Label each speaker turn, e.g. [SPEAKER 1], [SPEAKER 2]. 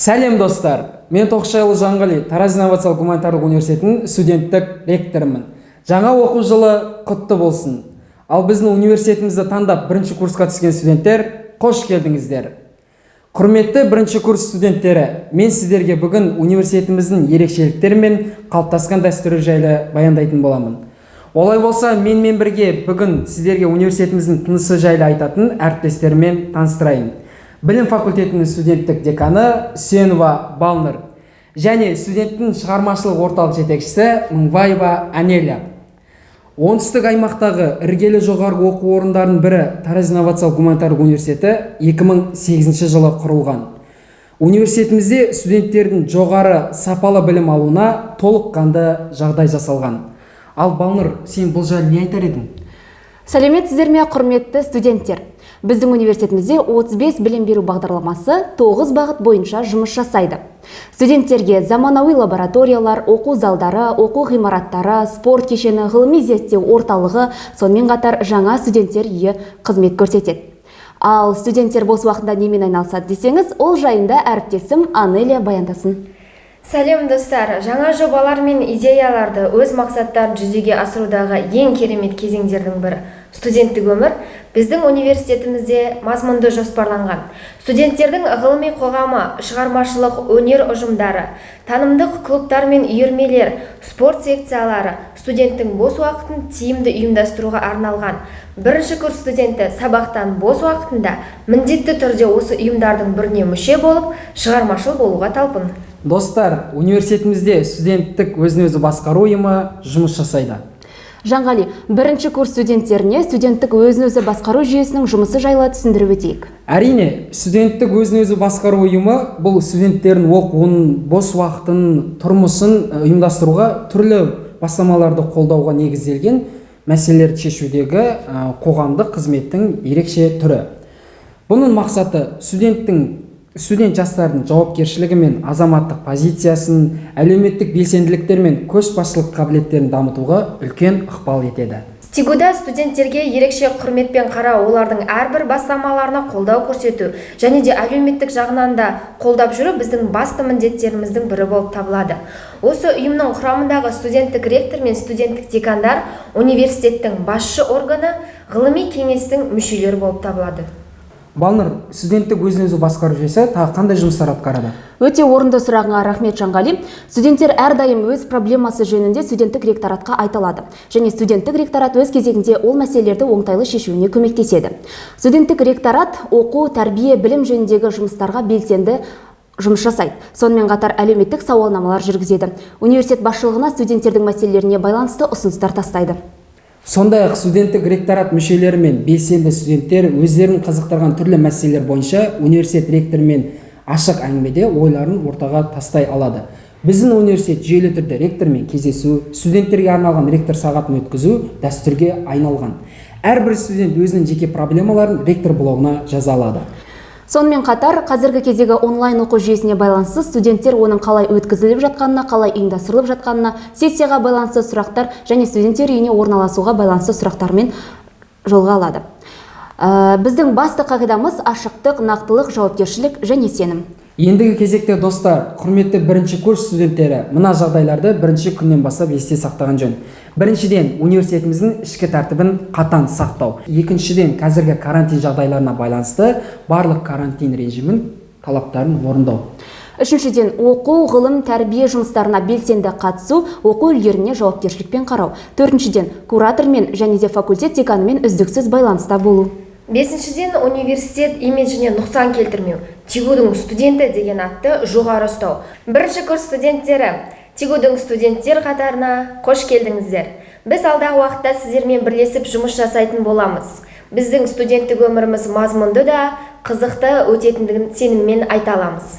[SPEAKER 1] Сәлем, достар! Мен Тоқшайұлы Жанғали, Тараз инновациялық гуманитарлық университетінің студенттік ректорымын. Жаңа оқу жылы құтты болсын! Ал біздің университетімізді таңдап, бірінші курсқа түскен студенттер, қош келдіңіздер! Құрметті бірінші курс студенттері, мен сіздерге бүгін университетіміздің ерекшеліктері мен қалыптасқан дәстүрі жайлы баяндайтын боламын. Олай болса, менімен бірге бүгін сіздерге университетіміздің тынысы жайлы айтатын әріптестеріммен таныстырайын. Білім факультетінің студенттік деканы Үсенова Балнұр және студенттің шығармашылық орталық жетекшісі Мыңбаева Анеля. Оңтүстік аймақтағы іргелі жоғарғы оқу орындарының бірі Тараз инновациялық гуманитарлық университеті 2008 жылы құрылған. Университетімізде студенттердің жоғары сапалы білім алуына толыққанды жағдай жасалған. Ал, Балнұр, сен бұл жайлы не айтар едің?
[SPEAKER 2] Сәлеметсіздер ме, құрметті студенттер! Біздің университетімізде 35 білім беру бағдарламасы 9 бағыт бойынша жұмыс жасайды. Студенттерге заманауи лабораториялар, оқу залдары, оқу ғимараттары, спорт кешені, ғылыми зерттеу орталығы, сонымен қатар жаңа студенттер үйі қызмет көрсетеді. Ал студенттер бос уақытында немен айналысады десеңіз, ол жайында әріптесім Анелия баяндасын.
[SPEAKER 3] Сәлем, достар! Жаңа жобалар мен идеяларды, өз мақсаттарын жүзеге асырудағы ең керемет кезеңдердің бірі – студенттік өмір біздің университетімізде мазмұнды жоспарланған. Студенттердің ғылыми қоғамы, шығармашылық өнер ұжымдары, танымдық клубтар мен үйірмелер, спорт секциялары студенттің бос уақытын тиімді ұйымдастыруға арналған. Бірінші курс студенті сабақтан бос уақытында міндетті түрде осы ұйымдардың біріне мүше болып, шығармашыл болуға талпын.
[SPEAKER 1] Достар, университетімізде студенттік өзін өзі басқару ұйымы жұмыс жасайды.
[SPEAKER 2] Жанғали, бірінші курс студенттеріне студенттік өзін өзі басқару жүйесінің жұмысы жайлы түсіндіріп өтейік.
[SPEAKER 1] Әрине, студенттік өзін өзі басқару ұйымы – бұл студенттердің оқуын, бос уақытын, тұрмысын ұйымдастыруға, түрлі бастамаларды қолдауға негізделген мәселелерді шешудегі қоғамдық қызметтің ерекше түрі. Бұның мақсаты – студент жастардың жауапкершілігі мен азаматтық позициясын, әлеуметтік белсенділіктер мен көшбасшылық қабілеттерін дамытуға үлкен ықпал етеді.
[SPEAKER 3] СТИГУда студенттерге ерекше құрметпен қарау, олардың әрбір бастамаларына қолдау көрсету және де әлеуметтік жағынан да қолдап жүру біздің басты міндеттеріміздің бірі болып табылады. Осы ұйымның құрамындағы студенттік ректор мен студенттік декандар университеттің басшы органы – ғылыми кеңестің мүшелері болып табылады.
[SPEAKER 1] Балнұр, студенттік өзін өзі басқару жүйесі тағы қандай жұмыстар атқарады?
[SPEAKER 2] Өте орынды сұрағыңа рахмет, Жанғали. Студенттер әрдайым өз проблемасы жөнінде студенттік ректоратқа айта алады. Және студенттік ректорат өз кезегінде ол мәселелерді оңтайлы шешуіне көмектеседі. Студенттік ректорат оқу, тәрбие, білім жөніндегі жұмыстарға белсенді жұмыс жасайды. Сонымен қатар әлеуметтік сауалнамалар жүргізеді. Университет басшылығына студенттердің мәселелеріне байланысты ұсыныстар тастайды.
[SPEAKER 1] Сондай ақ студенттік ректорат мүшелері мен белсенді студенттер өздерін қызықтырған түрлі мәселелер бойынша университет ректорымен ашық әңгімеде ойларын ортаға тастай алады. Біздің университет жүйелі түрде ректормен кездесу, студенттерге арналған ректор сағатын өткізу дәстүрге айналған. Әрбір студент өзінің жеке проблемаларын ректор блогына жаза алады.
[SPEAKER 2] Сонымен қатар, қазіргі кездегі онлайн оқу жүйесіне байланысты студенттер оның қалай өткізіліп жатқанына, қалай ұйымдастырылып жатқанына, сессияға байланысты сұрақтар және студенттер үйіне орналасуға байланысты сұрақтармен жолға алады. Біздің басты қағидамыз – ашықтық, нақтылық, жауапкершілік және сенім.
[SPEAKER 1] Ендігі кезекте, достар, құрметті бірінші курс студенттері, мына жағдайларды бірінші күннен бастап есте сақтаған жөн. Біріншіден, университетіміздің ішкі тәртібін қатаң сақтау. Екіншіден, қазіргі карантин жағдайларына байланысты барлық карантин режимін талаптарын орындау.
[SPEAKER 2] Үшіншіден, оқу, ғылым, тәрбие жұмыстарына белсенді қатысу, оқу үлгеріміне жауапкершілікпен қарау. Төртіншіден, куратормен және де факультет деканымен үздіксіз байланыста болу.
[SPEAKER 3] Бесіншіден, университет имиджіне нұқсан келтірмеу, ТИГУдың студенті деген атты жоғары ұстау. Бірінші курс студенттері, ТИГУдың студенттер қатарына қош келдіңіздер! Біз алдағы уақытта сіздермен бірлесіп жұмыс жасайтын боламыз. Біздің студенттік өміріміз мазмұнды да қызықты өтетіндігін сеніммен айта аламыз.